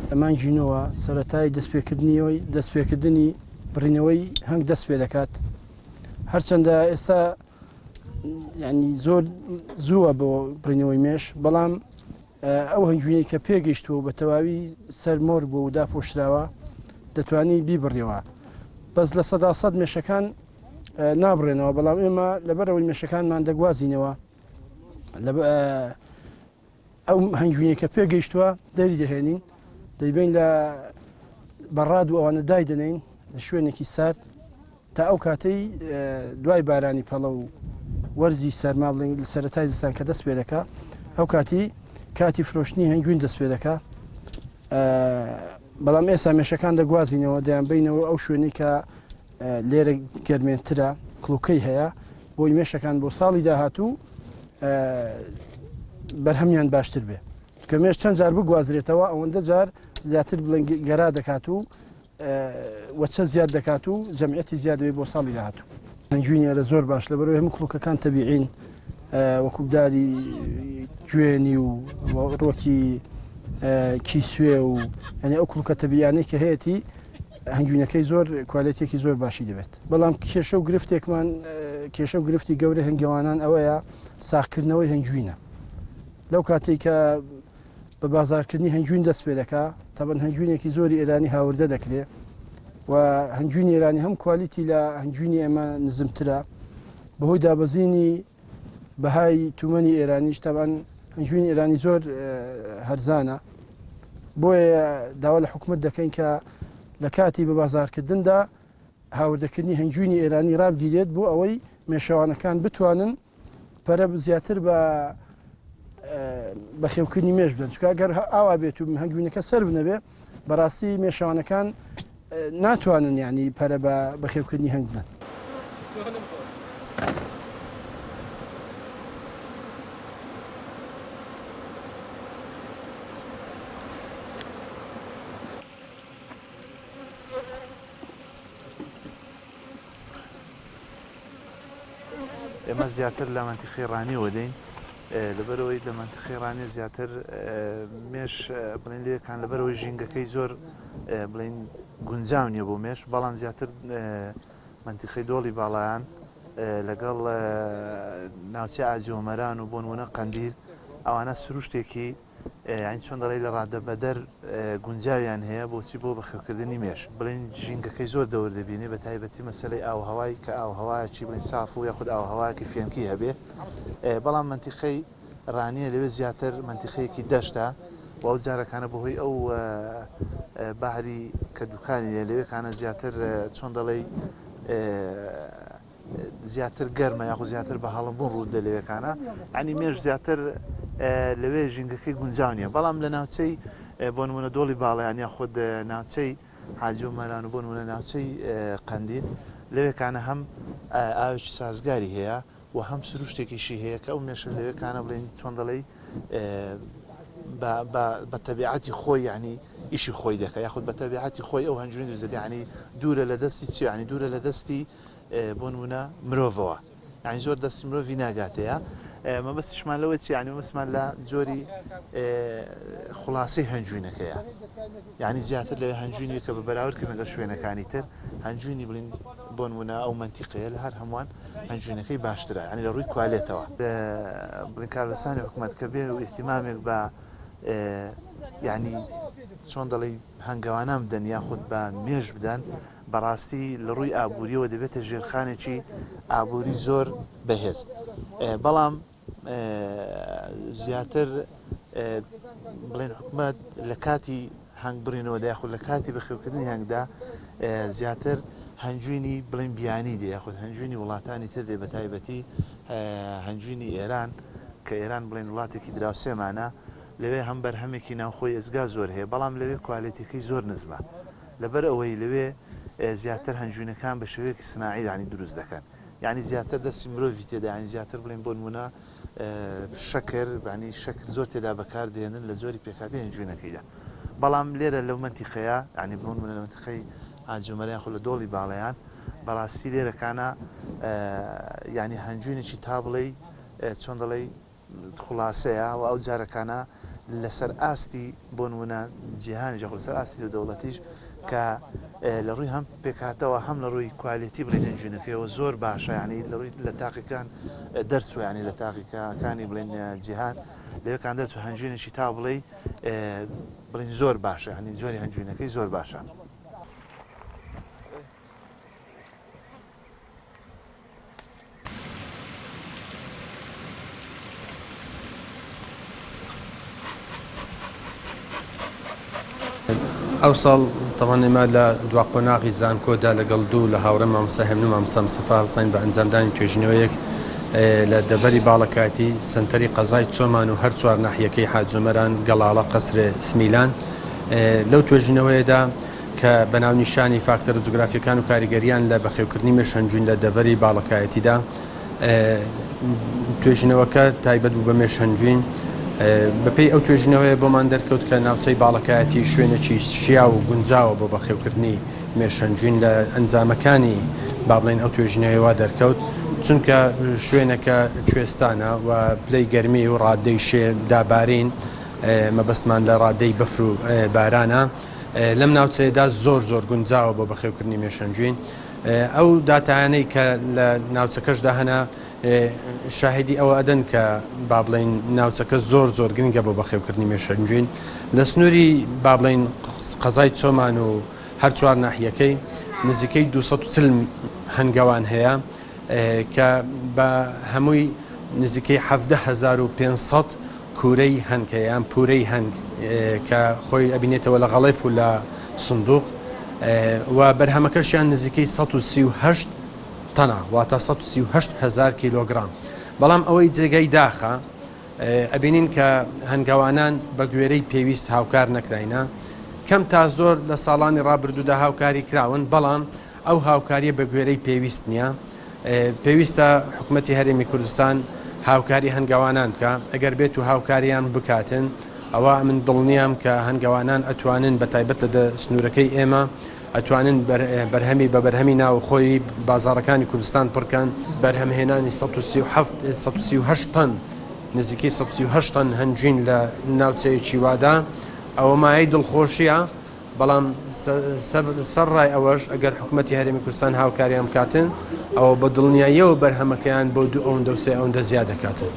لە مانگی نۆوە سەرەتای دەستپێکردنیەوەی دەستپێکردنی بڕینەوەی هەنگ دەست پێ دەکات هەرچەندە ئێستا ینی زۆر زووە بۆ بڕینەوەی مێش بەڵام ئەو هەنگوینەی کە پێگەیشتووە و بە تەواوی سەر مۆر بووە و داپۆشراوە دەتوانی بیبڕیەوە بەس 100% مێشەکان نابڕێنەوە بەڵام ئێمە لەبەرەوەی مێشەکانمان دەگوازینەوە ئەو هەنگوینەی کە پێگەیشتووە دەری دەهێنین دەیبین لە بەڕاد و ئەوانە دایدەنین لە شوێنێکی سارد تا ئەو کاتەی دوای بارانی پەڵە و وەرزی سەرما بڵێن لە سەرەتای زستان کە دەست پێ دەکا ئەو کاتی کاتی فرۆشتنی هەنگوین دەست پێ دەکا بەڵام ئێستا مێشەکان دەگوازینەوە دەیانبینەوە ئەو شوێنی کە لێرە گەرمێنترە کڵوکەی هەیە بۆی مێشەکان بۆ ساڵی داهاتوو بەرهەمیان باشتر بێ کە مێش چەند جار بگوازرێتەوە ئەوەندە جار زیاتر بڵنگ گەرا دەکات و وەچە زیاد دەکات و جەمعیەتی زیاد دەبێت بۆ ساڵی داهاتوو. هەنگوین ئێرە زۆر باش لەبەرئەوەی هەموو کڵوکەکان تەبیعین وەکو داری گوێنی و ڕوەکی کیسوێ و یعنی ئەو کڵوکە تەبیانەی کە هەیەی هەنگوینەکەی زۆر کوالێتێکی زۆر باشی دەبێت بەڵام کێشە و گرفتێکمان کێشە و گرفتی گەورە هەنگەوانان ئەوەیە ساخکردنەوەی هەنگوینە لەو کاتێک کە بە بازاڕکردنی هەنگوین دەست پێ دەکا، تەبەن هەنگوینێکی زۆری ئێرانی هاوردە دەکرێ و هەنگوینی ئێرانی هەم کوالیتی لە هەنگوینی ئێمە نزمترە بەهۆی دابەزینی بەهای تومەنی ئێرانیش تەبەن هەنگوینی ئێرانی زۆر هەرزانە بۆیە داوا لە حکومت دەکەین کە لە کاتی بە بازارکردندا هاوردەکردنی هەنگوینی ئێرانی ڕابگیرێت بۆ ئەوەی مێشەوانەکان بتوانن پەرە زیاتر بە بەخێوکردنی مێش بدەن چکە گەر ئاوا بێت و هەنگوینەکە سەرف نەبێ بەڕاستی مێشەوانەکان ناتوانن ینی پەرە بە بەخێوکردنی هەنگ بدەن. ئێمە زیاتر لە مەنتیقەی ڕانیەوە دێین لەبەرئەوەی لە مەنتیقەی ڕانیە زیاتر مێش بڵێن لێکان لەبەرئەوەی ژینگەکەی زۆر بڵێن گونجاو نییە بۆ مێش بەڵام زیاتر مەنتیقەی دۆڵی باڵایان لەگەڵ ناوچەی ئاجۆمەران و بۆنمونە قەندیل ئەوانە سروشتێکی یانی چۆن دەڵێی لە ڕادەبەدەر گونجاویان هەیە بۆچی بۆ بەخێوکردنی مێش بڵێن ژینگەکەی زۆر دەور دەبینێ بە تایبەتی مەسەلەی ئاوهەوای کە ئاوهەوایەکی بڵێن ساف و یاخود ئاوهەوایەکی فێنکی هەبێ بەڵام مەنتیقەی ڕانیە لەوێ زیاتر مەنتیقەیەکی دەشتە و ئەو جارەکانە بەهۆی ئەو بەهری کە دوکانی لێ لەوێکانە زیاتر چۆن دەڵێی زیاتر گەرمە یاخود زیاتر بە هەڵم بوون ڕوو دەلەوێکانە ینی مێش زیاتر لەوێ ژینگەکەی گونجاو نیە بەڵام لە ناوچەی بۆ نمونە دۆڵی باڵیان یاخود ناوچەی حاجی و مەران و بۆ نمونە ناوچەی قەندیل لەوێکانە هەم ئاوێکی سازگاری هەیە و هەم سروشتێکیشی هەیە کە ئەو مێشە لەوێکانە بڵێن چۆن دەڵێی بە تەبیعەتی خۆی یعنی ئیشی خۆی دەکە یاخود بە تەبیعەتی خۆی ئەو هەنجوین دروست دەکە یعنی دوورە لە دەستی چی یعنی دوورە لە دەستی بۆ نمونە مرۆڤەوە یعنی زۆر دەستی مرۆڤی ناگاتەیە مەبەستیشمان لەوە چی یعنی مەبەستمان لە جۆری خلاصەی هەنجوینەکەیە یعنی زیاتر لە هەنجوینی کە بە بەراورد کردن لەگەڵ شوێنەکانی تر هەنجوینی بڵین بۆ نمونە ئەو مەنتیقەیە لە هەر هەمووان هەنجوینەکەی باشترە یعنی لە ڕووی کوالێتەوە بڵین کاربەسانی حکومەت کە بێن و ئیهتیمامێک بە یعنی چۆن دەڵێی هەنگەوانان بدەن یاخود بە مێش بدەن بەڕاستی لە ڕووی ئابووریەوە دەبێتە ژێرخانێکی ئابووری زۆر بەهێز بەڵام زیاتر بڵێن حکومەت لە کاتی هەنگ بڕینەوەدا یاخود لە کاتی بەخێوکردنی هەنگدا زیاتر هەنجوینی بڵێن بیانی دێ یاخود هەنجوینی وڵاتانی تر دێ بە تایبەتی هەنجوینی ئێران کە ئێران بڵێن وڵاتێکی دراوسێمانە لەوێ هەم بەرهەمێکی ناوخۆی ئێجگار زۆر هەیە بەڵام لەوێ کوالێتیەکەی زۆر نزمە لەبەر ئەوەی لەوێ زیاتر هەنجوینەکان بە شێوەیەکی سناعی یانی دروست دەکەن. یانی زیاتر دەستی مرۆڤی تێدا یانی زیاتر بڵێن بۆ نمونە شەکر یانی شەکر زۆر تێدا بەکار دێنن لە جۆری پێکهاتەی هەنجوینەکەیدا بەڵام لێرە لەو مەنتیقەیە یانی بۆ نمونە لە مەنتیقەی حاجۆمەرە یاخود لە دۆڵی باڵەیان بەڕاستی لێرەکانە یانی هەنجوینێکی تا بڵێی چۆن دەڵێی خولاسەیە و ئەو جارەکانە لەسەر ئاستی بۆ نمونە جیهانیش یاخود لەسەر ئاستی نێودەوڵەتیش کە لە ڕووی هەم پێکهاتەوە هەم لە ڕووی کوالێتی بڵێن هەنجوینەکەیەوە زۆر باشە یانی لە ڕووی لە تاقیکان دەرچوو یانی لە تاقیکەکانی بڵێن جیهان لەوێکان دەرچوو هەنجوینێکی تا بڵێی بڵێن زۆر باشە یانی جۆری هەنجوینەکەی زۆر باشە. ئەوساڵ تەبعەن ئێمە لە دوا قۆناغی زانکۆدا لەگەڵ دوو لە هاوڕێ مامۆستا هێمن و مامۆستا مستەفا هەڵساین بە ئەنجامدانی توێژینەوەیەک لە دەڤەری باڵەکایەتی سەنتەری قەزای چۆمان و هەر چوار ناحیەکەی حاجۆمەران، گەڵاڵە، قەسرێ، سمیلان. لەو توێژینەوەیەدا کە بە ناونیشانی فاکتەرە جوگرافییەکان و کاریگەرییان لە بەخێوکردنی مێشهەنجوین لە دەڤەری باڵەکایەتیدا، توێژینەوەکە تایبەت بوو بە مێشهەنجوین. بەپێی ئەو توێژینەوەیە بۆمان دەرکەوت کە ناوچەی باڵەکایەتی شوێنێکی شیاو و گونجاوە بۆ بەخێوکردنی مێشهەنجوین. لە ئەنجامەکانی با بڵێین ئەو توێژینەوەیە وا دەرکەوت چونکە شوێنەکە کوێستانە و پلەی گەرمی و ڕادەی شێ دابارین مەبەستمان لە ڕادەی بەفر و بارانە لەم ناوچەیەدا زۆر زۆر گونجاوە بۆ بەخێوکردنی مێشەنجوین. ئەو داتایانەی کە لە ناوچەکەشدا هەنە شاهیدی ئەوە ئەدەن کە با بڵێین ناوچەکە زۆر زۆر گرنگە بۆ بەخێوکردنی مێشەنجوین لە سنووری با بڵێین قەزای چۆمان و هەر چوار ناحیەکەی نزیکەی 240 هەنگەوان هەیە کە بە هەمووی نزیکەی 17500 کوورەی هەنگ هەیە یان پوورەی هەنگ کە خۆی ئەبینێتەوە لە غەڵێف و لە سندوق و بەرهەمەکەشیان نزیکەی 138 تەنە واتە 138 هزار کیلۆگرام بەڵام ئەوەی جێگەی داخە ئەبینین کە هەنگەوانان بە گوێرەی پێویست هاوکار نەکراینە کەم تا زۆر لە ساڵانی ڕابردوودا هاوکاری کراون بەڵام ئەو هاوکاریە بە گوێرەی پێویست نییە. پێویستە حکومەتی هەرێمی کوردستان هاوکاری هەنگەوانان بکا، ئەگەر بێت و هاوکاریان بکاتن ئەوا من دڵنیام کە هەنگەوانان ئەتوانن بە تایبەت لە سنوورەکەی ئێمە ئەتوانن بەرهەمی بە بەرهەمی ناوخۆی بازاڕەکانی کوردستان پڕکەن. بەرهەمهێنانی 137 138 تەن نزیکەی 138 تەن هەنجوین لە ناوچەیەکی وادا ئەوە مایەی دڵخۆشیە. بەڵام سەرڕای ئەوەش ئەگەر حکومەتی هەرێمی کوردستان هاوکاریان بکاتن ئەوە بە دڵنیاییەوە بەرهەمەکەیان بۆ دوو ئەوەندە و سێ ئەوەندە زیاد دەکاتن.